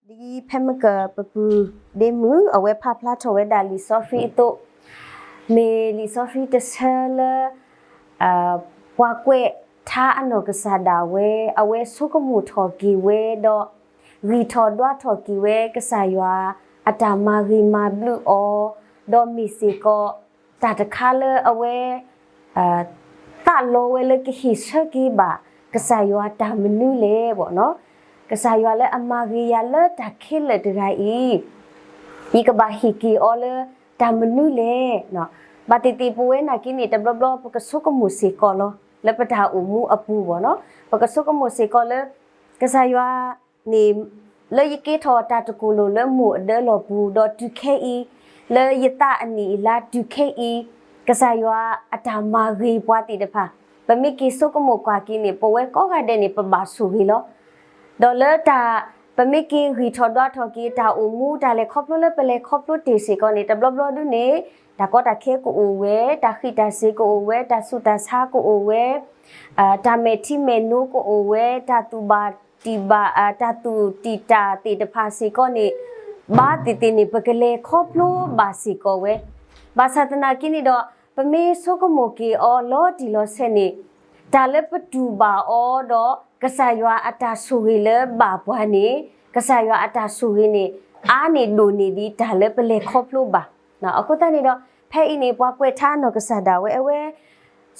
ဒ်ဖဲမ့ၢ်ကပပုၤဒ့မုၣ် အဝဲဖးဖျါထီၣ်ဝဲဒၣ်လံာ်စီဆှံအသိး, မ့ၢ်လံာ်စီဆှံတဆၢလၢ ပှၤကွဲးထါအနီၢ်ကစၢ်ဒၣ်ဝဲ အဝဲဆိကမိၣ်ထီၣ်က့ၤဝဲဒီး ဂံၢ်ထီၣ်ဒွးထီၣ်က့ၤဝဲ ကစၢ်ယွၤအတၢ်မၤဂ့ၤမၤဘျုးအီၤ, ဒီးမ့ၢ်စ့ၢ်ကီး တၢ်တခါလၢအဝဲ သးလီဝဲလၢကဟ့ၣ်ဆၢက့ၤဘၣ် ကစၢ်ယွၤတၢ်မနုၤလဲၣ်ဘၣ်နီၤ. ကစၢ်ယွၤလၢအမၤဂ့ၤယၤလၢတၢ်ခဲလၢာ်တဂၤအံၤ ယကဘၣ်ဟ့ၣ်က့ၤအီၤလၢတၢ်မနုၤလဲၣ်. ဘၣ်သ့ၣ်သ့ၣ်ပဝဲနာ်က့န့ၣ် တဘျီဘျီပကဆိကမိၣ်စ့ၢ်ကီးလီၤ လၢပတၢ်အိၣ်မူအပူၤဘၣ်နီၤ. ပကဆိကမိၣ်စ့ၢ်ကီးလၢ ကစၢ်ယွၤန့ၣ် လၢယကဲထီၣ်တၢ်တကိၢ်လိာ်လၢမိၢ်အဒၢလီၢ်ပူၤ ဒီးတုၤခဲအံၤ လၢယသးအနံၣ်အလါတုၤခဲအံၤ ကစၢ်ယွၤအတၢ်မၤဂ့ၤပှၤသ့ၣ်တဖၣ် ပမ့ၢ်က့ၤဆိကမိၣ်ကွၢ်က့ၤန့ၣ် ပဝဲကိးဂၤဒဲးန့ၣ် ပဘၣ်ဆိၣ်ဂ့ၤလီၤ. ဒီးလၢတၢ် ပမ့ၢ်က့ၤဂံၢ်ထီၣ်ဒွးထီၣ်က့ၤ တၢ်အိၣ်မူတၢ်လဲၤခီဖျိလၢပလဲၤခီဖျိတ့ၢ်စ့ၢ်ကီးန့ၣ် တဘျီဘျီဒုန့ၣ် တၢ်ကီတၢ်ခဲကအိၣ်ဝဲ, တၢ်ဃံးတၢ်စ့ၤကအိၣ်ဝဲ, တၢ်ဆူးတၢ်ဆါကအိၣ်ဝဲ, တၢ်မဲာ်ထံမဲာ်နိကအိၣ်ဝဲ, တၢ်သူၣ်ဘၣ်တံၢ်ဘၣ်, တၢ်သူၣ်တံၢ်တၢ်သ့ၣ်တဖၣ်စ့ၢ်ကီးန့ၣ် ဘၣ်သ့ၣ်သ့ၣ်န့ၣ် ပကလဲၤခီဖျိဘၣ်စ့ၢ်ကီးဝဲ. ဘၣ်ဆၣ်သနာ်က့န့ၣ်ဒီး ပမ့ၢ်ဆိကမိၣ်က့ၤအီၤလီၤတံၢ်လီၤဆဲးန့ၣ် တၢ်လၢပတူၢ်ဘၣ်အီၤဒီး ကစၢ်ယွၤအတၢ်ဆိၣ်ဂ့ၤလၢဘၣ်ပှၤန့ၣ် ကစၢ်ယွၤအတၢ်ဆိၣ်ဂ့ၤန့ၣ် အါန့ၢ်ဒိၣ်န့ၢ်ဒံးတၢ်လၢပလဲၤခီဖျိဘၣ်. အဃိသတးန့ၣ်ဒီး ဖဲအံၤန့ၣ် ပှၤကွဲးထါအနီၢ်ကစၢ်ဒၣ်ဝဲ အဝဲ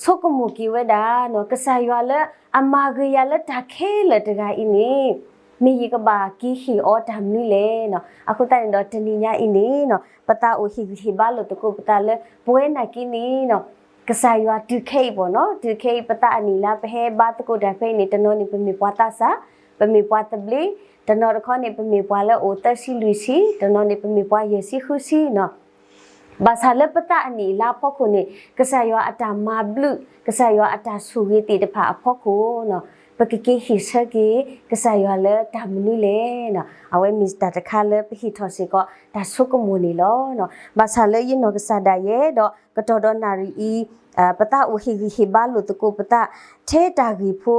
ဆိကမိၣ်က့ၤဝဲဒၣ် ကစၢ်ယွၤလၢအမၤဂ့ၤယၤလၢတၢ်ခဲလၢာ်တဂၤအံၤန့ၣ် မ့ၢ်ယကဘၣ်က့ၤဟ့ၣ်အီၤတၢ်မနုၤလဲၣ်. အဃိသတးန့ၣ်ဒီး တနံၤညါအံၤန့ၣ် ပသးအိၣ်ဟ့ၣ်ဂံၢ်ဟ့ၣ်ဘါလိာ်သကိးပသးလၢ ပဝဲနာ်က့န့ၣ် ကစၢ်ယွၤတုၤခဲအံၤဘၣ်နီၤ, တုၤခဲအံၤ ပသးအနံၣ်လါ ပဟဲဘါသကိးတၢ်ဖဲအံၤန့ၣ် တနီၤန့ၣ် ပမ့ၢ်ပှၤသးစၢ်, ပမ့ၢ်ပှၤသဘျ့, တနီၤတခီန့ၣ် ပမ့ၢ်ပှၤလၢအအိၣ်သၢဆံလွံၢ်ဆံ, တနီၤန့ၣ် ပမ့ၢ်ပှၤယဲၢ်ဆံဃုဆံနီၤ. ဘၣ်ဆၣ်လၢပသးအနံၣ်အလါအဖီခိၣ်န့ၣ် ကစၢ်ယွၤအတၢ်မၤဘျုး ကစၢ်ယွၤအတၢ်ဆိၣ်ဂ့ၤသ့ၣ်တဖၣ်အဖီခိၣ်နီၤ, ပကက့ၤဟ့ၣ်ဆၢက့ၤ ကစၢ်ယွၤလၢတၢ်မနုၤလဲၣ်နီၤ. အဝဲမ့ၢ်တၢ်တခါလၢပဟ့ၣ်ထီၣ်စ့ၢ်ကီး တၢ်ဆိကမိၣ်န့ၣ်လီၤ. ဘၣ်ဆၣ်လၢယနီၢ်ကစၢ်ဒၣ်ယဲ ဒီးကတီၢ်ဒီးနၣ်ရံၣ်အံၤ ပသးအိၣ်ဟ့ၣ်ဂံၢ်ဟ့ၣ်ဘါလိာ်သကိးပသး ထဲတၢ်ဂ့ၢ်ဖိ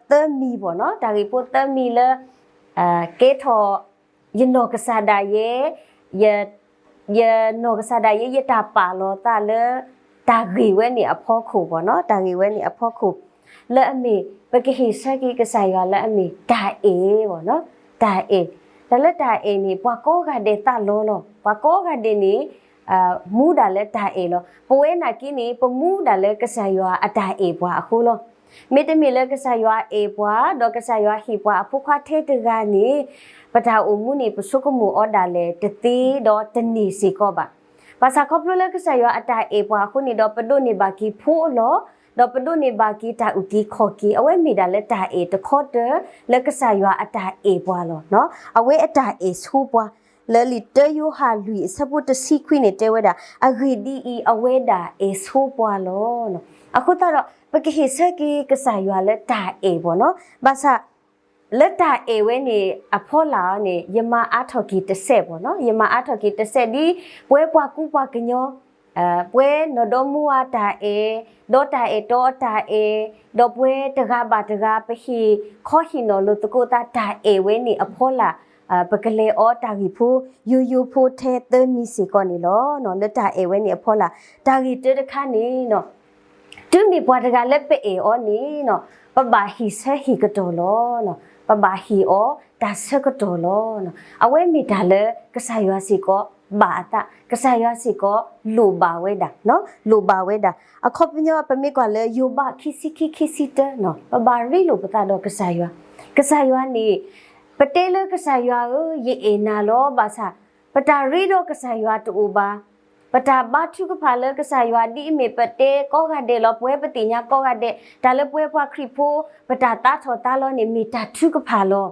သၢမံၤဘၣ်နီၤ, တၢ်ဂ့ၢ်ဖိသၢမံၤလၢ ကဲထီၣ် ယနီၢ်ကစၢ်ဒၣ်ယဲ ယ ယနီၢ်ကစၢ်ဒၣ်ယဲ ယတၢ်ပာ်လီၤသးလၢ တၢ်ဂ့ၢ်ဝဲန့ၣ်အဖီခိၣ်ဘၣ်နီၤ, တၢ်ဂ့ၢ်ဝဲန့ၣ်အဖီခိၣ် လၢအမ့ၢ် ပကဟ့ၣ်ဆၢက့ၤကစၢ်ယွၤလၢအမ့ၢ်တၢ်အဲၣ်ဘၣ်နီၤ, တၢ်အဲၣ်, တၢ်လၢတၢ်အဲၣ်န့ၣ် ပှၤကိးဂၤဒဲးသးလီၤလီၤ, ပှၤကိးဂၤဒဲးန့ၣ် မူဒၣ်လၢတၢ်အဲၣ်လီၤ. ပဝဲနာ်က့န့ၣ် ပမူဒၣ်လၢကစၢ်ယွၤအတၢ်အဲၣ်ပှၤအဃိလီၤ. မ့တမ့ၢ်လၢကစၢ်ယွၤအဲၣ်ပှၤ ဒီးကစၢ်ယွၤဟ့ၣ်ပှၤအဖိခွါထဲတဂၤန့ၣ် ပတၢ်အိၣ်မူန့ၣ် ပဆိကမိၣ်အီၤဒၣ်လဲာ်တသ့ဒီးတန့ၢ်စ့ၢ်ကီးဘၣ်. ဘၣ်ဆၣ်ခီဖျိလၢကစၢ်ယွၤအတၢ်အဲၣ်ပှၤအဃိန့ၣ်ဒီး ပဒိးန့ၢ်ဘၣ်က့ၤဖိအလီၢ်, ဒီးပဒိးန့ၢ်ဘၣ်က့ၤတၢ်အုၣ်က့ၤခီၣ်က့ၤ, အဝဲမ့ၢ်ဒၣ်လၢတၢ်အဲၣ်တခီတၢၢ် လၢကစၢ်ယွၤအတၢ်အဲၣ်ပှၤလီၤ. အဝဲအတၢ်အဲၣ်ဆိပှၤ လၢလံာ်တၢယိၤဟၣ်လွံၢ်အဆၢဖိတဆံခွံန့ၣ်တဲဝဲဒၣ် အဂ့ၢ်ဒ်အံၤ, အဝဲဒၣ်အဲၣ်ဆိပှၤလီၤ. အဃိသတးဒီး ပကဟ့ၣ်ဆၢက့ၤကစၢ်ယွၤလၢတၢ်အဲၣ်ဘၣ်နီၤ, ဘၣ်ဆၣ် လၢတၢ်အဲၣ်ဝဲန့ၣ်အဖီလာ်န့ၣ် ယမၤအါထီၣ်က့ၤတစဲးဘၣ်နီၤ, ယမၤအါထီၣ်က့ၤတစဲးဒ် ပဝဲပှၤကူပှၤကညီ ပဝဲနီၢ်ဒီမါဝၤတၢ်အဲၣ်, ဒီးတၢ်အဲၣ်တီအတၢ်အဲၣ်, ဒီးပဝဲတဂၤဘၣ်တဂၤ ပဟ့ၣ်ခီဟ့ၣ်နီၤလိာ်သကိးသးတၢ်အဲၣ်ဝဲန့ၣ်အဖီလာ်, ပကလဲၤအီတၢ်ဂ့ၢ်ဖိ ယိယိဖိထဲသၢမံၤစ့ၢ်ကီးန့ၣ်လီၤ. လၢတၢ်အဲၣ်ဝဲန့ၣ်အဖီလာ်, တၢ်ဂ့ၢ်တၢတခါန့ၣ် တုၤမ့ၢ်ပှၤတဂၤလၢပအဲၣ်အီၤန့ၣ် ပဘၣ်ဟ့ၣ်ဆၢဟ့ၣ်ကတီၢ်လီၤ. ပဘၣ်ဟ့ၣ်အီၤတၢ်ဆၢကတီၢ်လီၤ. အဝဲမ့ၢ်တၢ်လၢကစၢ်ယွၤစ့ၢ်ကီးဘၣ်အသး, ကစၢ်ယွၤစ့ၢ်ကီးလိၣ်ဘၣ်ဝဲဒၣ်, လိၣ်ဘၣ်ဝဲဒၣ်. အခီပညီ ပမ့ၢ်ကွၢ်လၢယိၤဘးခံဆံခံခံဆံတၢ, ပဘၣ်ရ့လိာ်ပသးဒီးကစၢ်ယွၤ, ကစၢ်ယွၤန့ၣ် ပတဲလၢကစၢ်ယွၤဧၢ, ယအဲၣ်နၤလီၤ. ဘၣ်ဆၣ် ပတၢ်ရ့ဒီးကစၢ်ယွၤတအိၣ်ဘၣ်. ပတၢ်ဘါထုကဖၣ်လၢကစၢ်ယွၤ ဒ်အမ့ၢ်ပတဲကိးဂၤဒဲးလီၤ, ပဝဲပသ့ၣ်ညါကိးဂၤဒဲး, တၢ်လၢပဝဲပှၤခရံာ်ဖိ ပတၢ်သးထီၣ်သးလီၤန့ၣ် မ့ၢ်တၢ်ထုကဖၣ်လီၤ.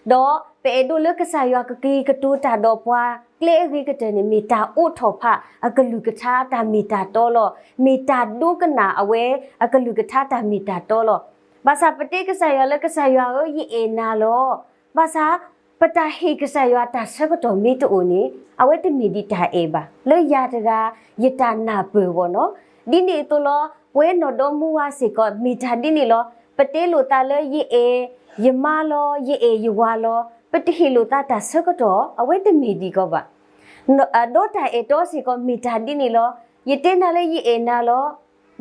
ဒီးပအဲၣ်ဒိးလၢကစၢ်ယွၤကက့ၤကတိၤတၢ်ဒီးပှၤ ကျဲအဂ့ၤကတၢၢ်န့ၣ် မ့ၢ်တၢ်အိးထီၣ်ဖးအကလုၢ်ကထါတၢ်မ့ၢ်တၢ်တီလီၤ. မ့ၢ်တၢ်ဒိကနၣ်အဝဲအကလုၢ်ကထါတၢ်မ့ၢ်တၢ်တီလီၤ. ဘၣ်ဆၣ်ပတဲကစၢ်ယွၤလၢကစၢ်ယွၤဧၢ, ယအဲၣ်နၤလီၤ. ဘၣ်ဆၣ် ပတၢ်ဟ့ၣ်ကစၢ်ယွၤတၢ်ဆၢကတီၢ်မ့ၢ်တအိၣ်န့ၣ် အဝဲတမ့ၢ်ဒ်တၢ်အဲၣ်ဘၣ်. လၢယၤတဂၤ ယတၢ်နၢ်ပၢၢ်ဘၣ်နီၤ. ဒ်န့ၣ်အသိးလီၤ, ပဝဲနီၢ်ဒီမါဝၤစ့ၢ်ကီး မ့ၢ်တၢ်ဒ်န့ၣ်လီၤ. ပတဲလိာ်သးလၢယအဲၣ်ယမါလီၤ, ယအဲၣ်ယဝၤလီၤ. ပတဟ့ၣ်လိာ်သးတၢ်ဆၢကတီၢ် အဝဲတမ့ၢ်ဒံးကီးဘၣ်. ဒီးတၢ်အဲၣ်တီစ့ၢ်ကီးမ့ၢ်တၢ်ဒ်န့ၣ်လီၤ. ယတဲနၤလၢယအဲၣ်နၤလီ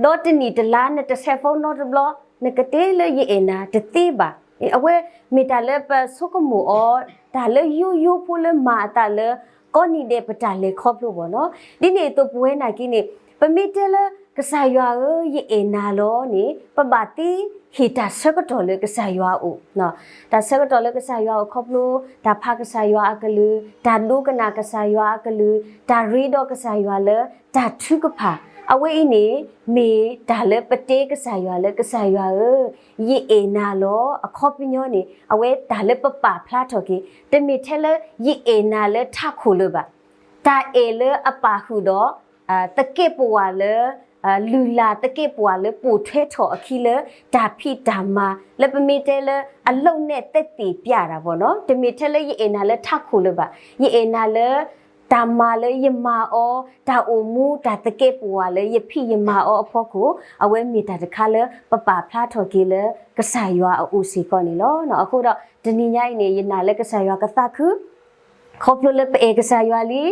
ၤ. ဒီးတနံၣ်တလါ နတဆဲးဖီနီတဘျီ နကတဲလၢယအဲၣ်နၤတသ့ဘၣ်. အဝဲမ့ၢ်တၢ်လၢပဆိကမိၣ်အီၤ တၢ်လၢယိယိဖိလၢမၤအသးလၢ ကိးနံၤဒဲး ပတၢ်လဲၤခီဖျိဘၣ်နီၤ. ဒ်န့ၣ်အသိးပဝဲနာ်က့န့ၣ် ပမ့ၢ်တဲလၢ ကစၢ်ယွၤဧၢ, ယအဲၣ်နၤလီၤန့ၣ် ပဘၣ်သ့ဟ့ၣ်တၢ်ဆၢကတီၢ်လၢကစၢ်ယွၤအအိၣ်. တၢ်ဆၢကတီၢ်လၢကစၢ်ယွၤအိၣ်ခီဖျိ တၢ်ဖးကစၢ်ယွၤအကလုၢ်, တၢ်ဒိကနၣ်ကစၢ်ယွၤအကလုၢ်, တၢ်ရ့ဒီးကစၢ်ယွၤလၢတၢ်ထုကဖၣ်, အဝဲအံၤန့ၣ် မ့ၢ်တၢ်လၢပတဲကစၢ်ယွၤလၢ ကစၢ်ယွၤဧၢ, ယအဲၣ်နၤလီၤ. အခီပညီန့ၣ် အဝဲတၢ်လၢပပာ်ဖျါထီၣ်က့ၤ တမ့ၢ်ထဲလၢယအဲၣ်နၤလၢထးခိၣ်လၢၤဘၣ်. တၢ်အဲၣ်လၢအပာ်ဃုာ်ဒီး သကဲးပဝးလၢ လုၢ်လၢ်သကဲးပဝးလၢပိာ်ထွဲထီၣ်အခံလၢ တၢ်ဖံးတၢ်မၤ လၢပမ့ၢ်တဲလၢ အလုပ်နဲ့သက်သေပြတာပေါ့နော်. တမ့ၢ်ထဲလၢယအဲၣ်နၤလၢထးခိၣ်လၢၤဘၣ်. ယအဲၣ်နၤလၢ တၢ်မၤလၢယမၤအီၤ, တၢ်အိၣ်မူ တၢ်သကဲးပဝးလၢယဖံးယမၤအီၤအဖီခိၣ်, အဝဲမ့ၢ်တၢ်တခါလၢပပာ်ဖျါထီၣ်က့ၤလၢကစၢ်ယွၤအအိၣ်စ့ၢ်ကီးန့ၣ်လီၤ. အဃိဒီးတနံၤညါအံၤန့ၣ် ယနာ်လၢကစၢ်ယွၤကသးခု ခီဖျိလၢပအဲၣ်ကစၢ်ယွၤလံ, ဒီး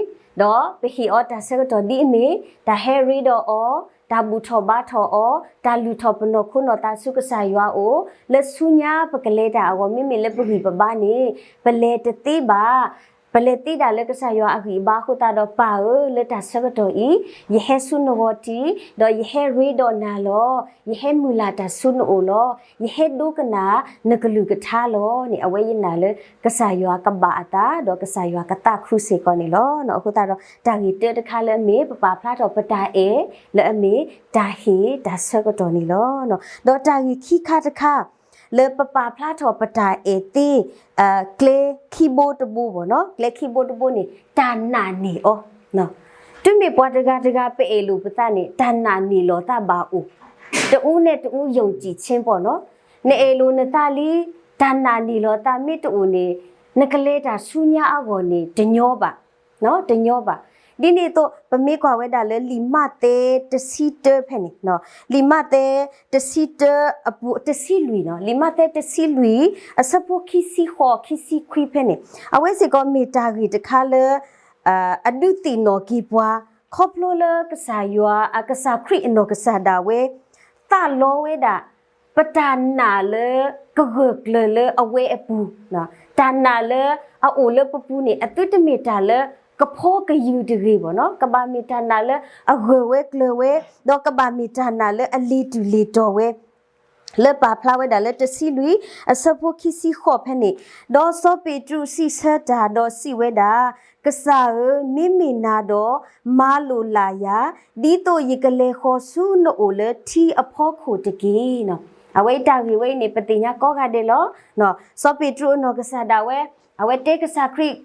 ပဟ့ၣ်အီၤတၢ်ဆၢကတီၢ်ဒ်အမ့ၢ်, တၢ်ဟဲရ့ဒီးအီၤ, တၢ်ဘူၣ်ထီၣ်ဘါထီၣ်အီၤ, တၢ်လုၢ်ထီၣ်ပနီၢ်ခိနီၢ်သးဆူကစၢ်ယွၤအအိၣ်, လၢဆူညါပကလဲၤတၢ်အဂီၢ် မ့မ့ၢ်လၢပဂံၢ်ပဘါန့ၣ် ပလဲၤတသ့ဘၣ်. ပလဲၤသ့ဒၣ်လၢကစၢ်ယွၤအဂံၢ်အဘါအဃိသတးဒီး ပၢ်ဧၢ, လၢတၢ်ဆၢကတီၢ်အံၤ ယဟဲဆူနဂီၢ်တံၢ်, ဒီးယဟဲရ့ဒီးနၤလီၤ. ယဟဲမုၢ်လၢ်တၢ်ဆူနအိၣ်လီၤ. ယဟဲဒိကနၣ်နကလုၢ်ကထါလီၤန့ၣ် အဝဲယနာ်လၢကစၢ်ယွၤကဘၣ်အသး ဒီးကစၢ်ယွၤကသးခုစ့ၢ်ကီးန့ၣ်လီၤ. အဃိသတးဒီး တၢ်ဂ့ၢ်တၢတခါလၢအမ့ၢ် ပပာ်ဖျါထီၣ်ပတၢ်အဲၣ် လၢအမ့ၢ်တၢ်ဟ့ၣ်တၢ်ဆၢကတီၢ်န့ၣ်လီၤ. ဒီးတၢ်ဂ့ၢ်ခံခါတခါ လၢပပာ်ဖျါထီၣ်ပတၢ်အဲၣ်သ့ ကျဲခံဘိတဘိဘၣ်နီၤ, ကျဲခံဘိတဘိန့ၣ် တၢ်နာ်န့ၢ်အီၤ. တုၤမ့ၢ်ပှၤတဂၤတဂၤပအဲၣ်လိာ်ပသးန့ၣ် တၢ်နာ်န့ၢ်လီၤသးဘၣ်အိၣ်, တအူနဲၣ်တအူယုံၣ်စံၣ်ဆ့ပီၣ်နီၤ, နအဲၣ်လိာ်နသးလံ, တၢ်နာ်န့ၢ်လီၤသးမ့ၢ်တအိၣ်န့ၣ် နကလဲၤတၢ်ဆူညါအဂီၢ်န့ၣ် တညီဘၣ် တညီဘၣ်. ဒ်န့ၣ်အသိး ပမ့ၢ်ကွၢ်ဝဲဒၣ်လၢလံာ်မးသဲတဆံတၢဖဲန့ၣ်, လံာ်မးသဲတဆံတၢအပူၤ တဆံလွံၢ်နီၤ, လံာ်မးသဲတဆံလွံၢ် အဆၢဖိခံဆံဃိး ခံဆံခွံဖဲန့ၣ်, အဝဲစ့ၢ်ကီးမ့ၢ်တၢ်ဂ့ၢ်တခါလၢ အဒုးသ့ၣ်နီၣ်က့ၤပှၤ ခီဖျိလၢကစၢ်ယွၤ ကစၢ်ခရံာ်အနီၢ်ကစၢ်ဒၣ်ဝဲ သးလီဝဲဒၣ် ပတၢ်နာ်လၢကဂၢၢ်ကျၢၤလၢအဝဲအပူၤ, တၢ်နာ်လၢအအိၣ်လၢပပူၤန့ၣ် အသုတမ့ၢ်တၢ်လၢကဖီကယုၢ်တဂ့ၤဘၣ်နီၤ, ကဘၣ်မ့ၢ်တၢ်နာ်လၢအဂၢၢ်ဝဲကျၢၤဝဲ, ဒီးကဘၣ်မ့ၢ်တၢ်နာ်လၢအလ့ၤတူၢ်လ့ၤတီၤဝဲ လၢပာ်ဖျါဝဲဒၣ်လၢတဆံလွံၢ် အဆၢဖိခံဆံဃိးဖဲန့ၣ်, ဒီးစီၤပ့းတရူးစံးဆၢတၢ်ဒီးစံးဝဲဒၣ်, ကစၢ်ဧၢ, မ့မ့ၢ်နၤဒီး မၤလိာ်လၢ်ယၤ, ဒ်သိးယကလဲၤဃီၤဆူနအိၣ်လၢထံအဖီခိၣ်တက့ၢ်. အဝဲအံၤတၢ်ဂ့ၢ်ဝဲအံၤန့ၣ် ပသ့ၣ်ညါကိးဂၤဒဲးလီၤ. စီၤပ့းတရူးအနီၢ်ကစၢ်ဒၣ်ဝဲ အဝဲတဲကစၢ်ခရံာ်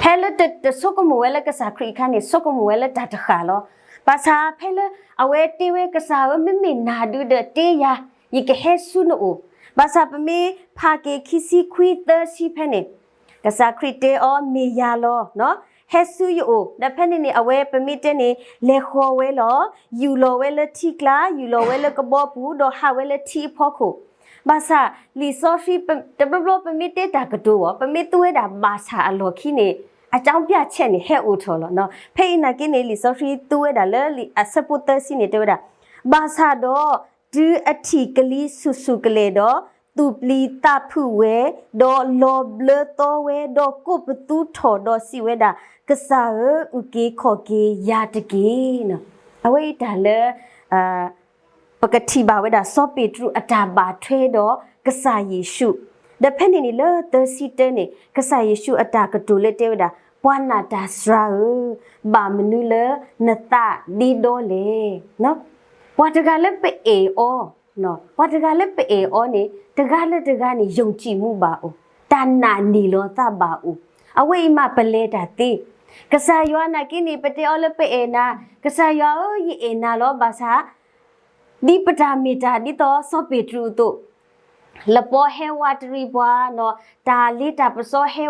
ဖဲလၢတဆိကမိၣ်ဝဲလၢကစၢ်ခရံာ်အခါန့ၣ် ဆိကမိၣ်ဝဲလၢတၢ်တဃၣ်လီၤ. ဘၣ်ဆၣ်ဖဲလၢအဝဲတဲဝဲကစၢ်ဧၢ မ့မ့ၢ်နၤဒုဒီးတဲယၤ, ယကဟဲဆူနအိၣ်. ဘၣ်ဆၣ်ပမ့ၢ်ဖးက့ၤခံဆံခွံသၢဆံဖဲန့ၣ်, ကစၢ်ခရံာ်တဲအီၤမ့ၢ်ယၤလီၤ. ဟဲဆူယအိၣ်, ဒီးဖဲန့ၣ်န့ၣ် အဝဲပမ့ၢ်တဲန့ၣ် လဲၤဃီၤဝဲလီၤ. ယူၢ်လီၤဝဲလၢထံကျါ, ယူၢ်လီၤဝဲလၢကဘီပူၤ, ဒီးဟးဝဲလၢထံအဖီခိၣ်. ဘၣ်ဆၣ် လံာ်စီဆှံ တဘျီဘျီပမ့ၢ်တဲတၢ်ကတိၤအီၤ ပမ့ၢ်သူဝဲဒၣ်ဘၣ်ဆၣ်အလီၢ်ခံန့ၣ် အကြောင်းပြချက်န့ၣ် ဟဲအိၣ်ထီၣ်လီၤ. ဖဲအံၤနာ်က့န့ၣ် လံာ်စီဆှံသူဝဲဒၣ်လၢအဆၢဖိသၢဆံန့ၣ် တဲဝဲဒၣ်, ဘၣ်ဆၣ်ဒီး တုၤအထံၣ်ကလံၤဆူၣ်ဆူၣ်ကလဲာ်ဒီး သူၣ်ပျံၤသးဖုးဝဲ, ဒီးလီၤဘျၢသီဝဲ, ဒီးကိးပသူထီၣ်ဒီးစံးဝဲဒၣ်, ကစၢ်ဧၢ, အုၣ်က့ၤခီၣ်က့ၤယၤတက့ၢ်. အဝဲအံၤတၢ်လၢ ပကထံၣ်ဘၣ်ဝဲဒၣ်စီၤပ့းတရူးအတၢ်ဘၣ်ထွဲဒီးကစၢ်ယ့ၣ်ၡူး, ဒီးဖဲန့ၣ်န့ၣ်လၢသၢဆံတၢန့ၣ် ကစၢ်ယ့ၣ်ၡူးအတၢ်ကတိၤလၢတဲဝဲဒၣ်, ပှၤနာ်တၢ်စှၤဧၢ, ဘၣ်မနုၤလၢနသးဒ့ဒီလဲၣ်. ပှၤတဂၤလၢပအဲၣ်အီၤ, ပှၤတဂၤလၢပအဲၣ်အီၤန့ၣ် တဂၤလၢတဂၤန့ၣ် ယုံကြည်မှု ဘၣ်အိၣ်, တၢ်နာ်န့ၢ်လီၤသးဘၣ်အိၣ်, အဝဲအံၤမးပလဲၤတၢ်သ့. ကစၢ်ယွၤနာ်က့န့ၣ် ပတဲအီၤလၢပအဲၣ်နၤ, ကစၢ်ယွၤဧၢ ယအဲၣ်နၤလီၤ ဘၣ်ဆၣ် ဒ်ပတၢ်မ့ၢ်တၢ်ဒ်သိးစီၤပ့းတရူးအသိး, လပီဟဲဝးတရံးပှၤ, တၢ်လ့တၢ်ပစီဟဲ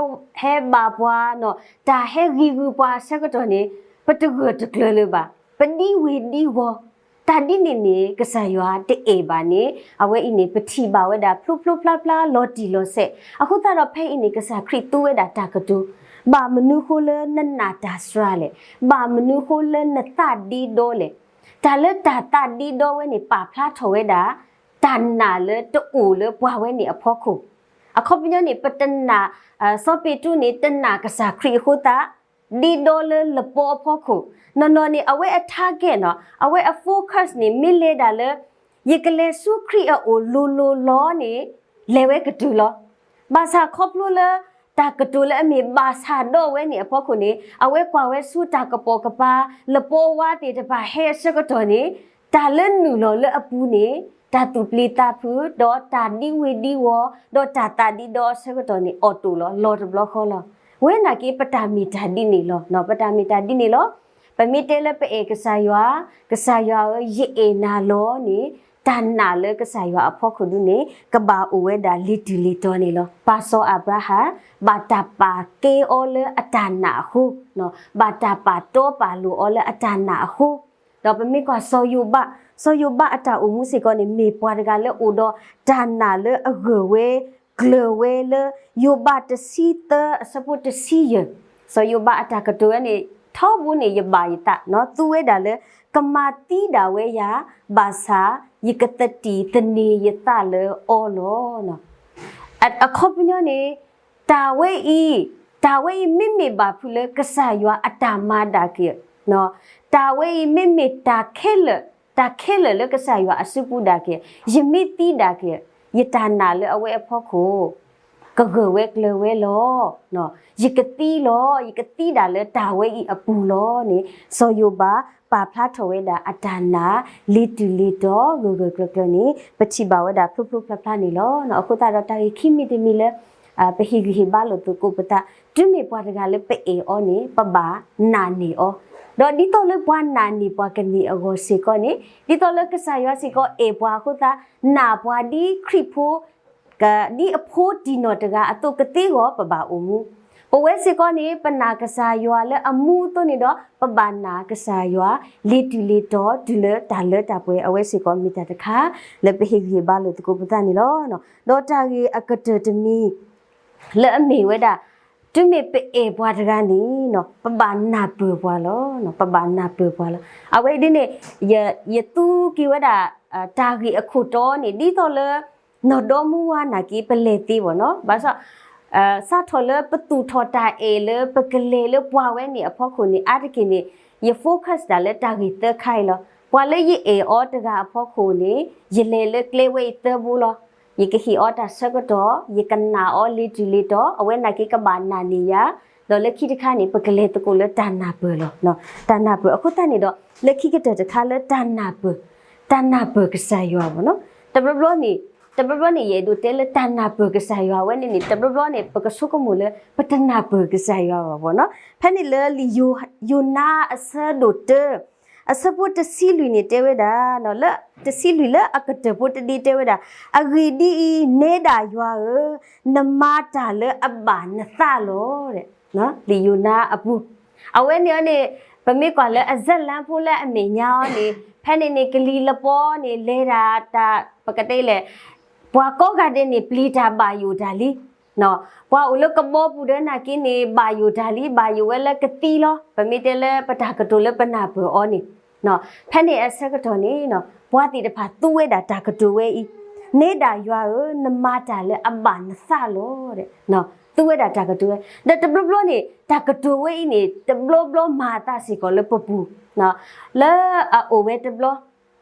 ဘၣ်ပှၤ, တၢ်ဟဲဂံၤဂုၤပှၤအဆၢကတီၢ်န့ၣ် ပတဂၢၢ်တကျၢၤလၢၤဘၣ်, ပဒံဝ့ၤဒံဝီၤ, တၢ်ဒ်န့ၣ်န့ၣ် ကစၢ်ယွၤတအဲၣ်ဘၣ်န့ၣ် အဝဲအံၤန့ၣ် ပထံၣ်ဘၣ်ဝဲဒၣ်ဖျိဖျိဖျါဖျါ လီၤတံၢ်လီၤဆဲး. အဃိသတးဒီး ဖဲအံၤန့ၣ် ကစၢ်ခရံာ်သူဝဲဒၣ်တၢ်ကတိၤ, ဘၣ်မနုၤဃိလၢနနာ်တၢ်စှၤလဲၣ်, ဘၣ်မနုၤဃိလၢနသးဒ့ဒီလဲၣ်. တၢ်လၢတၢ်သးဒ့ဒီဝဲန့ၣ် ပာ်ဖျါထီၣ်ဝဲဒၣ် တၢ်နာ်လၢတအိၣ်လၢပှၤဝဲန့ၣ်အဖီခိၣ်. အခီပညီန့ၣ် ပတနာ်, စီၤပ့းတရူးန့ၣ် တနာ်ကစၢ်ခရံာ်အဃိသတး ဒ့ဒီလၢလပီအဖီခိၣ်, နီၢ်နီၢ်န့ၣ် အဝဲအ target နီၤ, အဝဲအ focus န့ၣ် မ့ၢ်လဲၤဒၣ်လၢ ယကလဲၤဆူခရံာ်အအိၣ်လိၤလိၤလီၤန့ၣ် လဲၤဝဲကတုၤလီၤ. ဘၣ်ဆၣ်ခီဖျိလၢ တၢ်ကတိၤလၢအမ့ၢ်ဘၣ်ဆၣ်ဒီးဝဲန့ၣ်အဖီခိၣ်န့ၣ် အဝဲကွၢ်ဝဲဆူတၢ်ကပိာ်ကပၤ လပီဝါသ့ၣ်တဖၣ်ဟဲအဆၢကတီၢ်န့ၣ် တၢ်လၢနုာ်လီၤလၢအပူၤန့ၣ် တၢ်သူၣ်ပျံၤသးဖုး ဒီးတၢ်ဒံဝ့ၤဒံဝီၤ ဒီးတၢ်သးဒ့ဒီအဆၢကတီၢ်န့ၣ် အိၣ်တိၣ်လီၤ လီၤတဘျီဃီလီၤ. ဝဲနာ်က့ ပတၢ်မ့ၢ်တၢ်ဒ်န့ၣ်လီၤ. ပတၢ်မ့ၢ်တၢ်ဒ်န့ၣ်လီၤ. ပမ့ၢ်တဲလၢပအဲၣ်ကစၢ်ယွၤ, ကစၢ်ယွၤဧၢ, ယအဲၣ်နၤလီၤန့ၣ် တၢ်နာ်လၢကစၢ်ယွၤအဖီခိၣ်ဒုန့ၣ် ကဘၣ်အိၣ်ဝဲဒၣ်လ့ၤတုၤလ့ၤတီၤန့ၣ်လီၤ. ပၢ်စီၤအၤဘြၤဟၣ် ဘၣ်တၢ်ပာ်ကဲအီၤလၢအတၢ်နာ်အဃိ, ဘၣ်တၢ်ပာ်တီပာ်လိၤအီၤလၢအတၢ်နာ်အဃိ, ဒီးပမ့ၢ်ကွၢ်စီၤယိၤဘး, စီၤယိၤဘးအတၢ်အိၣ်မူစ့ၢ်ကီးန့ၣ် မ့ၢ်ပှၤတဂၤလၢအိၣ်ဒီးတၢ်နာ်လၢအဂၢၢ်ဝဲကျၢၤဝဲလၢ ယိၤဘးတဆံသၢအဆၢဖိတဆံယဲၢ်, စီၤယိၤဘးအတၢ်ကတိၤဝဲန့ၣ် ထီဘိန့ၣ်ယဘၣ်ယသးနီၤ, သူဝဲဒၣ်လၢ ကမၤသံဒၣ်ဝဲယၤ, ဘၣ်ဆၣ်ယကသတံၢ်သန့ၤယသးလၢအီၤလီၤ. အခီပညီန့ၣ် တၢ်ဝဲအံၤ, တၢ်ဝဲအံၤမ့မ့ၢ်ဘၣ်ဖုးလၢကစၢ်ယွၤအတၢ်မၤဒၣ်က့ၤ, တၢ်ဝဲအံၤမ့မ့ၢ်တၢ်ခဲလၢာ်, တၢ်ခဲလၢာ်လၢကစၢ်ယွၤအစုပူၤဒၣ်က့ၤ, ယမ့ၢ်သံဒၣ်က့ၤ, ယတၢ်နာ်လၢအဝဲအဖီခိၣ် ကဂၢၢ်ဝဲကျၢၤဝဲလီၤ. ယကသံလီၤ, ယကသံဒၣ်လၢတၢ်ဝဲအံၤအပူၤလီၤန့ၣ် စီၤယိၤဘး ပာ်ဖျါထီၣ်ဝဲဒၣ်အတၢ်နာ် လ့ၤတုၤလ့ၤတီၤ ဂၢၢ်ဂၢၢ်ကျၢၤကျၢၤန့ၣ် ပထံၣ်ဘၣ်ဝဲဒၣ်ဖျိဖျိဖျါဖျါန့ၣ်လီၤ. အဃိသတးဒီးတၢ်ဂ့ၢ်ခံမံၤတမံၤလၢ ပဟ့ၣ်ဂံၢ်ဟ့ၣ်ဘါလိာ်သကိးပသး, တုၤမ့ၢ်ပှၤတဂၤလၢပအဲၣ်အီၤန့ၣ် ပဘၣ်နာ်န့ၢ်အီၤ, ဒီးဒ်သိးလၢပှၤနာ်န့ၢ်ပှၤကန့ၢ်အဂီၢ်စ့ၢ်ကီးန့ၣ် ဒ်သိးလၢကစၢ်ယွၤစ့ၢ်ကီးအဲၣ်ပှၤအဃိသတး နာ်ပှၤဒ်ခရံာ်ဖိ ဒ်အဖိတံၢ်နီၢ်တဂၤအသိးကသ့အဂီၢ် ပဘၣ်အိၣ်မူ, ပဝဲစ့ၢ်ကီးန့ၣ် ပနာ်ကစၢ်ယွၤလၢအမူအသိးန့ၣ်ဒီး ပဘၣ်နာ်ကစၢ်ယွၤ လ့ၤတုၤလ့ၤတီၤ တုၤလၢတၢ်လၢတၢ်ပှဲၤ အဝဲစ့ၢ်ကီးမ့ၢ်တၢ်တခါ လၢပဟ့ၣ်ဂံၢ်ဟ့ၣ်ဘါလိာ်သကိးပသးန့ၣ်လီၤ. ဒီးတၢ်ဂ့ၢ်အကတၢၢ်တမံၤ လၢအမ့ၢ်ဝဲဒၣ် တုၤမ့ၢ်ပအဲၣ်ပှၤတဂၤန့ၣ် ပဘၣ်နၢ်ပၢၢ်ပှၤလီၤ. ပဘၣ်နၢ်ပၢၢ်ပှၤလီၤ. အဝဲဒ်န့ၣ် ယသူက့ၤဝဲဒၣ် တၢ်ဂ့ၢ်အခိၣ်တီန့ၣ် ဒ်သိးလၢ နီၢ်ဒီမူဝါနာ်က့ ပလဲၤသ့ဘၣ်နီၤ. ဘၣ်ဆၣ် စးထီၣ်လၢပသူၣ်ထီၣ်တၢ်အဲၣ်လၢပကလဲၤလၢပှၤဝဲန့ၣ်အဖီခိၣ်န့ၣ် အါတက့ၢ်န့ၣ် ယ focus တၢ်လၢတၢ်ဂ့ၢ်သၢခါအံၤလီၤ. ပှၤလၢယအဲၣ်အီၤတဂၤအဖီခိၣ်န့ၣ် ယလဲၤလၢကျဲဝဲအံၤသၢဘိလီၤ. ယကဟ့ၣ်အီၤတၢ်ဆၢကတီၢ်, ယကနာ်အီၤလ့ၤတုၤလ့ၤတီၤ, အဝဲနာ်က့ကဘၣ်နာ်န့ၢ်ယၤ, ဒီးလၢခံတခါန့ၣ် ပကလဲၤသကိးလၢတၢ်နၢ်ပၢၢ်လီၤ. တၢ်နၢ်ပၢၢ် အဃိသတးန့ၣ်ဒီး လၢခံကတၢၢ်တခါလၢတၢ်နၢ်ပၢၢ်, တၢ်နၢ်ပၢၢ်ကစၢ်ယွၤဘၣ်နီၤ. တဘျီဘျီန့ၣ်, တဘျီဘျီန့ၣ် ယအဲၣ်ဒိးတဲလၢတၢ်နၢ်ပၢၢ်ကစၢ်ယွၤဝဲန့ၣ်န့ၣ် တဘျီဘျီန့ၣ် ပကဆိကမိၣ်လၢ ပတနၢ်ပၢၢ်ကစၢ်ယွၤဘၣ်ဘၣ်နီၤ. ဖဲန့ၣ်လၢလံာ်ယိၤနါအဆၢဒိၣ်တၢ အဆၢဖိတဆံလွံၢ်န့ၣ် တဲဝဲဒၣ်, လၢတဆံလွံၢ်လၢအကတၢၢ်ဖိတဒ့တဲဝဲဒၣ်, အဂ့ၢ်ဒ်အံၤ, နဲဒၣ်ယွၤဧၢ, နမၤတၢ်လၢအဘၣ်နသးလီၤ. လံာ်ယိၤနါအပူၤ, အဝဲန့ၣ်အန့ၣ် ပမ့ၢ်ကွၢ်လၢအ ဇာတ်လမ်း ဖိလၢအမဲာ်ညါအီၤန့ၣ် ဖဲန့ၣ်န့ၣ် ကလံၤလပီန့ၣ် လဲၤဒၣ်တၢ် ပကတဲလဲၣ် ပှၤကိးဂၤဒဲးန့ၣ် ပျံၤတၢ်ဘၣ်ယိၣ်တၢ်လံ ပှၤအိၣ်လၢကဘီပူၤဒီးနာ်က့န့ၣ် ဘၣ်ယိၣ်တၢ်လံ ဘၣ်ယိၣ်ဝဲလၢကသံလီၤ. ပမ့ၢ်တဲလၢပတၢ်ကတိၤလၢပနၢ်ပၢၢ်အီၤန့ၣ်, ဖဲန့ၣ်အဆၢကတီၢ်န့ၣ် ပှၤသ့ၣ်တဖၣ်သူဝဲဒၣ်တၢ်ကတိၤဝဲအံၤ, နဲဒၣ်ယွၤဧၢ, နမၤတၢ်လၢအဘၣ်နသးလီၤ. သူဝဲဒၣ်တၢ်ကတိၤဝဲ, ဒီးတဘျီဘျီန့ၣ် တၢ်ကတိၤဝဲအံၤန့ၣ် တဘျီဘျီမၤအသးစ့ၢ်ကီးလၢပပူၤ, လၢအအိၣ်ဝဲတဘျီ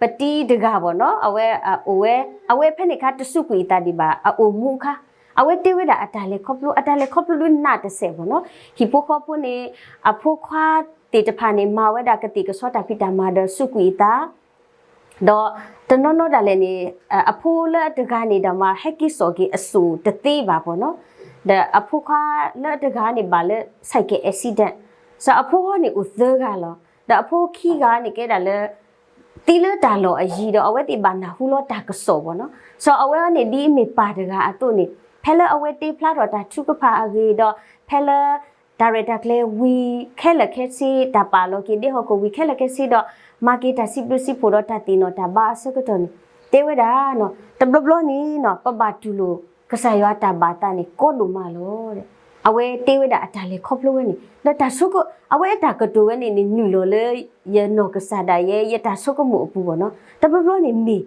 ပတံၤတဂၤဘၣ်နီၤ အဝဲအိၣ်ဝဲ, အဝဲဖဲန့ၣ်အခါတစူးကွံာ်အသးဒံးဘၣ် အအိၣ်မူအခါ, အဝဲတဲဝဲဒၣ်အတၢ်လဲၤခီဖျိ, အတၢ်လဲၤခီဖျိဒုးနးတစဲးဘၣ်နီၤ. ဟံၣ်ဖိဃီဖိန့ၣ် အဖိခွါသ့ၣ်တဖၣ်န့ၣ် မၤဝဲဒၣ်ကသ့ၣ်ကဆီတၢ်ဖံးတၢ်မၤဒီးစူးကွံာ်အသး ဒီးတနီၤနီၤဒၣ်လဲာ်န့ၣ် အဖိလၢအတဂၤန့ၣ်ဒီးမး ဟဲက့ၤစိာ်က့ၤအစိၣ်တသ့ဘၣ်ဘၣ်နီၤ. ဒီးအဖိခွါလၢအတဂၤန့ၣ်ဘၣ်လၢ cycle accident, စီၤအဖိန့ၣ်အိၣ်သၢဂၤလီၤ. ဒီးအဖိခံဂၤန့ၣ်ကဲဒၣ်လၢ သံလၢတၢ်လီၢ်အယံၤဒီး အဝဲသ့ၣ်ဘၣ်နၢ်ဟူလီၤတၢ်ကစီၣ်ဘၣ်နီၤ. စီၤအဝဲန့ၣ် ဒ်အမ့ၢ်ပၢ်တဂၤအသိးန့ၣ် ဖဲလၢအဝဲတ့ဖျါထီၣ်တၢ်ထုကဖၣ်အဂ့ၢ်ဒီး ဖဲလၢ တၢ်ရဲၣ်တၢ်ကျဲၤဝံၤခဲလၢာ်ခဲဆ့ တၢ်ပာ်လီၤက့ၤဒဲဟီၣ်ခိၣ်ဝံၤခဲလၢာ်ခဲဆ့ဒီး မၤက့ၤတၢ်စံးဘျုးစံးဖှိၣ်ဒီးတၢ်သ့ၣ်နီၣ်တၢ်ဘါအဆၢကတီၢ်န့ၣ် တဲဝဲဒၣ်နီၤ တဘျီဘျီန့ၣ်နီၤ ပဘၣ်တူၢ်လိာ်ကစၢ်ယွၤအတၢ်ဘၣ်သးန့ၣ် ကီဒိၣ်မးလီၤ. အဝဲတဲဝဲဒၣ်အတၢ်လဲၤခီဖျိဝဲန့ၣ် ဒီးတၢ်ဆိက အဝဲအတၢ်ကတိၤဝဲန့ၣ်န့ၣ် နုာ်လီၤလၢယနီၢ်ကစၢ်ဒၣ်ယဲ ယတၢ်ဆိကမိၣ်အပူၤဘၣ်နီၤ တဘျီဘျီန့ၣ်မ့ၢ်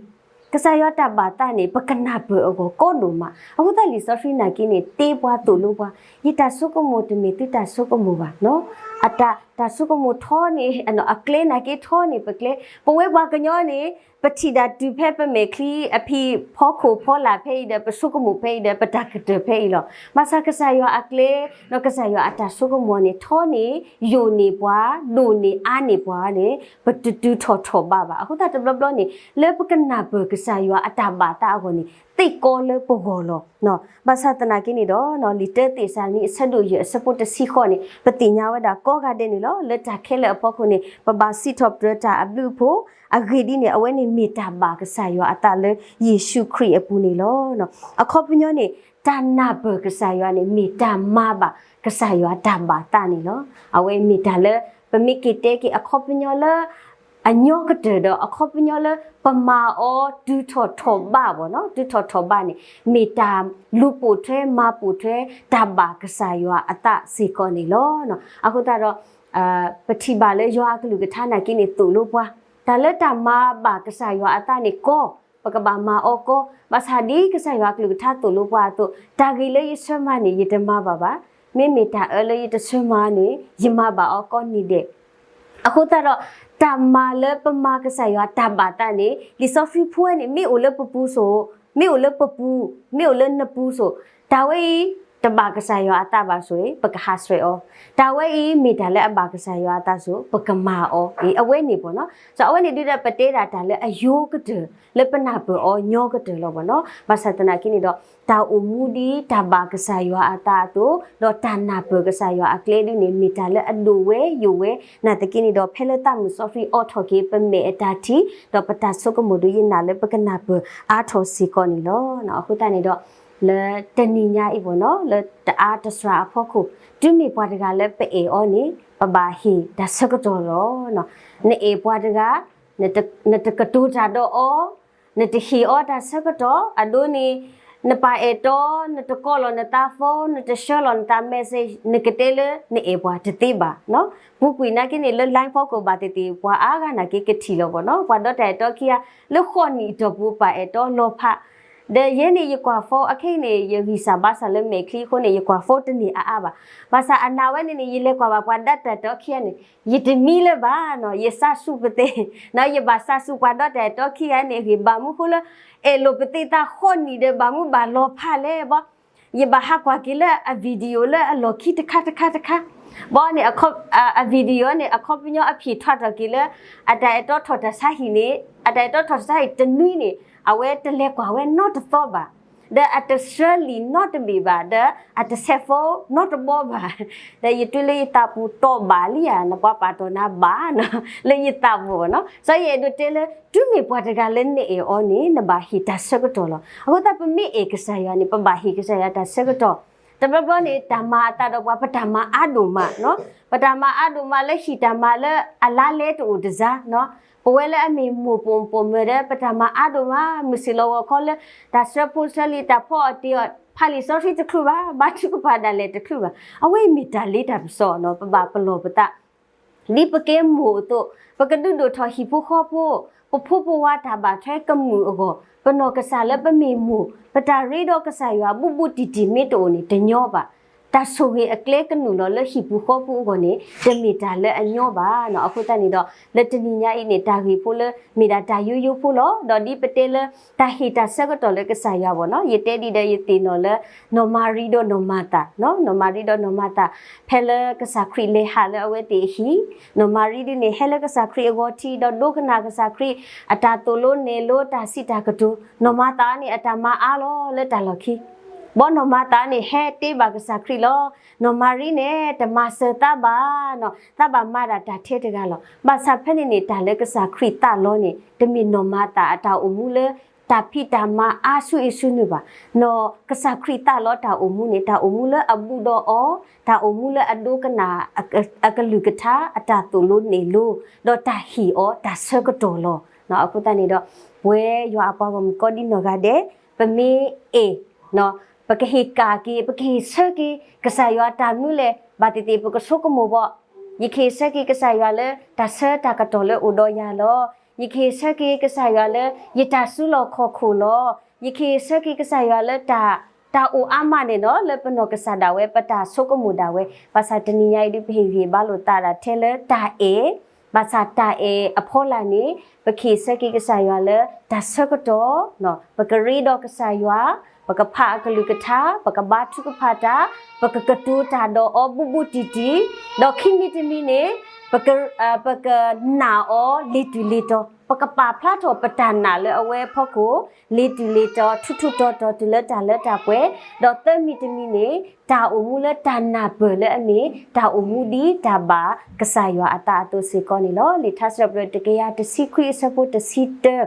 ကစၢ်ယွၤတၢ်ဘၣ်သးန့ၣ် ပကနၢ်ပၢၢ်အဂီၢ်ကီဒိၣ်မး အဃိသတးလံာ်စီဆှံနာ်က့န့ၣ် တဲပှၤသိၣ်လိပှၤ ယတၢ်ဆိကမိၣ်တမ့ၢ်သုတၢ်ဆိကမိၣ်ဘၣ်နီၤ အတၢ် တၢ်ဆိကမိၣ်ထီန့ၣ် အကျဲနာ်က့ထီန့ၢ်ပကျဲ ပဝဲပှၤကညီန့ၣ် ပထံၣ်ဒၣ်တုၤဖဲပမဲာ်ချံအဖံးဖီခိၣ်ဖီလာ်ဖဲအံၤဒီး ပဆိကမိၣ်ဖဲအံၤဒီး ပတၢ်ကတၢၢ်ဖဲအံၤလီၤ. ဘၣ်ဆၣ်ကစၢ်ယွၤအကျဲ ဒီးကစၢ်ယွၤအတၢ်ဆိကမိၣ်န့ၣ် ထီန့ၢ် ယိာ်န့ၢ်ပှၤ ဒိၣ်န့ၢ်အါန့ၢ်ပှၤန့ၣ် ပတတုၤထီၣ်ထီၣ်ဘးဘၣ်. အဃိသတးတဘျီဘျီန့ၣ် လၢပကနၢ်ပၢၢ်ကစၢ်ယွၤအတၢ်ဘၣ်သးအဂီၢ်န့ၣ် သ့ၣ်ကီလၢပဂီၢ်လီၤ. ဘၣ်ဆၣ်သနာ်က့န့ၣ်ဒီး လံာ်တၢသ့းစၤလနံအဆၢဒိၣ်ယဲၢ်အဆၢဖိတဆံဃိးန့ၣ် ပသ့ၣ်ညါဝဲဒၣ်ကိးဂၤဒဲးန့ၣ်လီၤ. လၢတၢ်ခဲလၢာ်အဖီခိၣ်န့ၣ် ပဘၣ်စံးထီၣ်ပတြၢၤတၢ်အဘျုးအဖှိၣ် အဂ့ၢ်ဒ်န့ၣ် အဝဲန့ၣ်မ့ၢ်တၢ်ဘၣ်ကစၢ်ယွၤအသးလၢယ့ၣ်ၡူးခရံာ်အပူၤန့ၣ်လီၤ. အခီပညီန့ၣ် တၢ်နၢ်ပၢၢ်ကစၢ်ယွၤန့ၣ် မ့ၢ်တၢ်မၤဘၣ်ကစၢ်ယွၤတၢ်ဘၣ်သးန့ၣ်လီၤ. အဝဲမ့ၢ်တၢ်လၢ ပမ့ၢ်က့ၤတဲက့ၤအခီပညီလၢ အညီကတၢၢ်ဒီးအခီပညီလၢ ပမၤအီၤတုၤထီၣ်ထီၣ်ဘးဘၣ်နီၤ, တုၤထီၣ်ထီၣ်ဘးန့ၣ် မ့ၢ်တၢ်လူၤပိာ်ထွဲမၤပိာ်ထွဲ တၢ်ဘၣ်ကစၢ်ယွၤအသးစ့ၢ်ကီးန့ၣ်လီၤ. အဃိသတးဒီး ပထံၣ်ဘၣ်လၢယွၤအကလုၢ်ကထါနာ်က့န့ၣ်သိၣ်လိပှၤ, တၢ်လၢတၢ်မၤဘၣ်ကစၢ်ယွၤအသးန့ၣ်ကီ, ပကဘၣ်မၤအီၤကီ, ဘၣ်ဆၣ်ဒ်ကစၢ်ယွၤအကလုၢ်ကထါသိၣ်လိပှၤအသိး, တၢ်ဂ့ၤလၢယဆၢမၤန့ၣ် ယတမၤဘၣ်ဘၣ်, မ့မ့ၢ်တၢ်အၢလၢယတဆၢမၤန့ၣ် ယမၤဘၣ်အီၤကီနံၤဒဲး. အဃိသတးဒီး တၢ်မၤလၢပမၤကစၢ်ယွၤတၢ်ဘၣ်သးန့ၣ် လံာ်စီဆှံဖိဝဲန့ၣ် မ့ၢ်အိၣ်လၢပပူၤစိၤ, မ့ၢ်အိၣ်လၢပပူၤ, မ့ၢ်အိၣ်လၢနပူၤစိၤ, တၢ်ဝဲအံၤ တဘၣ်ကစၢ်ယွၤအသးဘၣ်စိၤအံၤ ပကဟးဆှဲးအီၤ, တၢ်ဝဲအံၤ မ့ၢ်တၢ်လၢအဘၣ်ကစၢ်ယွၤအသးစိၤ ပကမၤအီၤအံၤ အဝဲန့ၣ်ဘၣ်နီၤ. အဝဲန့ၣ်ဒုးဒီးပတဲဒၣ်တၢ်လၢအယိကတၢၢ် လၢပနၢ်ပၢၢ်အီၤညီကတၢၢ်လီၤဘၣ်နီၤ. ဘၣ်ဆၣ်သနာ်က့န့ၣ်ဒီး တၢ်အိၣ်မူဒ်တၢ်ဘၣ်ကစၢ်ယွၤအသးအသိး, ဒီးတၢ်နၢ်ပၢၢ်ကစၢ်ယွၤအကျဲဒ်န့ၣ် မ့ၢ်တၢ်လၢအဒိၣ်ဝဲယိာ်ဝဲ, နာ်သက့န့ၣ်ဒီး ဖဲလၢသးမုၣ်စီဆှံအိးထီၣ်က့ၤပမဲာ်အတၢ်ထံၣ်, ဒီးပတၢ်ဆိကမိၣ်ဒုးယနာ်လၢပကနၢ်ပၢၢ်အါထီၣ်စ့ၢ်ကီးန့ၣ်လီၤ. အဃိသတးန့ၣ်ဒီး လၢတနံၤညါအံၤဘၣ်နီၤ လၢတအါတစှၤအဖီခိၣ်, တုၤမ့ၢ်ပှၤတဂၤလၢပအဲၣ်အီၤန့ၣ် ပဘၣ်ဟ့ၣ်တၢ်ဆၢကတီၢ်လီၤ. နအဲၣ်ပှၤတဂၤ နတကတိၤတၢ်ဒီးအီၤ, နတဟ့ၣ်အီၤတၢ်ဆၢကတီၢ်, အဒိန့ၣ် နပာ်အဲၣ်တီ, နတကိးလီၤနသး phone, နတဆှၢလီၤနသး message, နကတဲလၢနအဲၣ်ပှၤတသ့ဘၣ်. ပူၤကွံာ်နာ်က့န့ၣ် လၢ line ဖီခိၣ်ဘၣ်သ့ၣ်သ့ၣ် ပှၤအါဂၤနာ်က့ကထံၣ်လီၤဘၣ်နီၤ, ပှၤဒီးတၢ်အဲၣ်တီခံဂၤ လၢဃိးနံၣ်အတီၢ်ပူၤ ပာ်အဲၣ်တီလီၤဖး, ဒီးယဲန့ၣ်ယကွၢ် phone အခဲအံၤန့ၣ် ယဂံၢ်စၢ်ဘါစၢ်လၢမဲာ်ချံအဃိန့ၣ် ယကွၢ် phone တန့ၢ်အါအါဘၣ်. ဘၣ်ဆၣ်အနာ်ဝဲန့ၣ်န့ၣ် ယလဲၤကွၢ်ဘၣ်ပှၤဒီးတၢ်အဲၣ်တီခံဂၤန့ၣ် ယတမံလၢၤဘၣ်နီၤ, ယစးစူၤပသံး, ယဘၣ်စးစူၤပှၤဒီးတၢ်အဲၣ်တီခံဂၤန့ၣ်အဂ့ၢ် ဘၣ်မနုၤဃိလၢ အဲၣ်လိာ်ပသံးသးဃိးနံၣ်ဒီး ဘၣ်မနုၤဘၣ်လီၤဖးလဲၣ်ဘၣ်. ယဘၣ်ဟးကွၢ်က့ၤလၢအ video လၢအလီၢ်ခံတခါတခါတခါ, ဘၣ်န့ၣ် အ video န့ၣ် အခီပညီအဖံးထွးထီၣ်က့ၤလၢ အတၢ်အဲၣ်တီထီၣ်တၢ်ဆါဟံၣ်န့ၣ်, အတၢ်အဲၣ်တီထီၣ်တၢ်ဆါဟံၣ်တနွံန့ၣ် အဝဲတလဲၤကွၢ်ဝဲနီတသီဘၣ်, ဒီးအတဆှၢလံာ်နီတဘ့ၣ်ဘၣ်, ဒီးအတဆဲး phone နီတဘီဘၣ်, ဒီးယတုၤလၢယသးပူၤတီၢ်ဘၣ်လံဧါ, နပှၤပာ်တီၢ်နၤဘၣ်နီၤ, လၢယသးပူၤဘၣ်နီၤ. စီၤယအဲၣ်ဒိးတဲလၢ တုၤမ့ၢ်ပှၤတဂၤလၢနအဲၣ်အီၤန့ၣ် နဘၣ်ဟ့ၣ်တၢ်ဆၢကတီၢ်လီၤ. အဃိသတးပမ့ၢ်အဲၣ်ကစၢ်ယွၤန့ၣ် ပဘၣ်ဟ့ၣ်ကစၢ်ယွၤတၢ်ဆၢကတီၢ်, တဘျီဘျီန့ၣ် တၢ်မၤအသးဒီးပှၤ ပတၢ်မၤအါဒိၣ်မးနီၤ, ပတၢ်မၤအါဒိၣ်မးလၢဟံၣ်တၢ်မၤလၢအလါလဲတအိၣ်တစှၤနီၤ, ပဝဲလၢအမ့ၢ်မိၢ်ပိာ်မုၣ်ပိာ်မုၣ်ဒီး ပတၢ်မၤအါဒိၣ်မး, မုၢ်ဆ့ၣ်လီၤဂီၤခီလၢ တၢ်ဆှၢဖိဆှၢလံာ် တၢ်ဖီအီၣ်တ့ၢ်အီၣ် ဖးလံာ်စီဆှံတချုးဘၣ်, ဘါထုကဖၣ်ဒၣ်လဲာ်တချုးဘၣ်, အဝဲအံၤမ့ၢ်တၢ်လ့တၢ်ပစီနီၤ, ပဘၣ်ပလီၢ်ပသး ဒ်ပကဲမိၢ်အသိး, ပကဒုးဒိၣ်ထီၣ်ဟံၣ်ဖိဃီဖိ, ပဖိပဝၤတၢ်ဘၣ်ထွဲကမုာ်အဂီၢ်, ပနီၢ်ကစၢ်လၢပမ့ၢ်မိၢ်, ပတၢ်ရ့ဒီးကစၢ်ယွၤဘူးဘူးတံၢ်တံၢ်မ့ၢ်တအိၣ်န့ၣ် တညီဘၣ်. တၢ်ဆိၣ်ဂ့ၤအကျဲကနုာ်လီၤလၢဟံၣ်ပူၤဃီပူၤအဂီၢ်န့ၣ် တမ့ၢ်တၢ်လၢအညီဘၣ်နီၤ. အဃိသတးန့ၣ်ဒီး လၢတနံၤညါအံၤန့ၣ် တၢ်ဂ့ၢ်ဖိလၢ မ့ၢ်ဒၣ်တၢ်ယိယိဖိလီၤ. ဒီးဒ်ပတဲလၢ တၢ်ဟ့ၣ်တၢ်ဆၢကတီၢ်လၢကစၢ်ယွၤဘၣ်နီၤ, ယတဲဒ်ဒီးယသ့ၣ်နီၣ်လၢ နီၢ်မၤရံဒီးနီၢ်မၤသၤ, နီၢ်မၤရံဒီးနီၢ်မၤသၤ, ဖဲလၢကစၢ်ခရံာ်လဲၤဟးလၢအဝဲသ့ၣ်အဟံၣ်, နီၢ်မၤရံဒ်န့ၣ် ဟဲလၢကစၢ်ခရံာ်အဂီၢ်ထံး ဒီးဒိကနၣ်ကစၢ်ခရံာ် အတၢ်သိၣ်လိနဲၣ်လိတၢ်စံးတၢ်ကတိၤ, နီၢ်မၤသၤန့ၣ် အတၢ်မၤအါလီၤလၢတၢ်လီၢ်ခံ ဘၣ်နီၢ်မၤသၤန့ၣ် ဟဲတ့ဘၣ်ကစၢ်ခရံာ်လီၤ. နီၢ်မၤရံန့ၣ် တမၤစၢၤသးဘၣ်နီၤ, သးဘၣ်မၤဒၣ်တၢ်ထဲတဂၤလီၤ. ဘၣ်ဆၣ်ဖဲန့ၣ်န့ၣ် တၢ်လၢကစၢ်ခရံာ်သးလီန့ၣ် တမ့ၢ်နီၢ်မၤသၤအတၢ်အိၣ်မူလၢ တၢ်ဖံးတၢ်မၤအါဆူၣ်အ့ဆူၣ်နုာ်ဘၣ်. နီၢ်ကစၢ်ခရံာ်သးလီတၢ်အိၣ်မူန့ၣ် တၢ်အိၣ်မူလၢအဘူးဒီးအီၤ, တၢ်အိၣ်မူလၢအဒိကနၣ် အကလုၢ်ကထါ အတၢ်သိၣ်လိနဲၣ်လိ, ဒီးတၢ်ဟ့ၣ်အီၤတၢ်ဆၢကတီၢ်လီၤ. အဃိသတးန့ၣ်ဒီး ပဝဲယွၤအပှၤဂီၢ်မုၢ်ကိးဒံနီၢ်ဂၤဒဲး ပမ့ၢ်အဲၣ် ပကဟ့ၣ်ကၣ်က့ၤ ပကဟ့ၣ်ဆၢက့ၤ ကစၢ်ယွၤတၢ်မနုၤလဲၣ် ဘၣ်သ့ၣ်သ့ၣ် ပကဆိကမိၣ်ဘၣ်. ယကဟ့ၣ်ဆၢက့ၤကစၢ်ယွၤလၢ တၢ်ဆၢတၢ်ကတီၢ်လၢအိၣ်ဒီးယၤလီၤ. ယကဟ့ၣ်ဆၢက့ၤကစၢ်ယွၤလၢ ယတၢ်စုလီၢ်ခီၣ်ခိၣ်လီၤ. ယကဟ့ၣ်ဆၢက့ၤကစၢ်ယွၤလၢ တၢ်အိၣ်အါမးန့ၣ်လီၤ. လၢပနီၢ်ကစၢ်ဒၣ်ဝဲ ပတၢ်ဆိကမိၣ်ဒၣ်ဝဲ ဘၣ်ဆၣ်တနံၤညါအံၤဒုး ပဟ့ၣ်ဂံၢ်ဟ့ၣ်ဘါလိာ်သးဒၣ်ထဲလၢတၢ်အဲၣ်, ဘၣ်ဆၣ်တၢ်အဲၣ်အဖီလာ်န့ၣ် ပကဟ့ၣ်ဆၢက့ၤကစၢ်ယွၤလၢ တၢ်ဆၢကတီၢ်, ပကရ့ဒီးကစၢ်ယွၤ, ပကဖးအကလုၢ်ကထါ, ပကဘါထုကဖၣ်တၢ်, ပကကတိၤတၢ်ဒီးအီၤဘူးဘူးတံၢ်တံၢ်, ဒီးခံမံၤတမံၤန့ၣ် ပကနာ်အီၤလ့ၤတုၤလ့ၤတီၤ, ပကပာ်ဖျါထီၣ်ပတၢ်နာ်လၢအဝဲအဖီခိၣ် လ့ၤတုၤလ့ၤတီၤ ထူးထူးတီၤတီၤတုၤလၢတၢ်လၢတၢ်ပှဲၤ, ဒီးသၢမံၤတမံၤန့ၣ် တၢ်အိၣ်မူလၢတၢ်နၢ်ပၢၢ်လၢအမ့ၢ် တၢ်အိၣ်မူဒ်တၢ်ဘၣ်ကစၢ်ယွၤအသးအသိးစ့ၢ်ကီးန့ၣ်လီၤ. လံာ်ထါစံးထီၣ်ပတြၢၤ တကယၤတဆံခွံအဆၢဖိတဆံတၢ,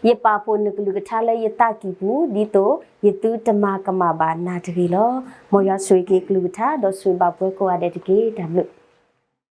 ယပာ်ဖှိၣ်နကလုၢ်ကထါလၢယသးကံၢ်ပူၤ ဒ်သိးယသုတမၤကမၣ်ဘၣ်နၤတဂ့ၤလီၤ. မ်ယွၤဆိၣ်ဂ့ၤက့ၤကလုၢ်ကထါ ဒီးဆိၣ်ဂ့ၤဘၣ်ပှၤကိးဂၤဒဲးတက့ၢ်. တၢ်ဘျုး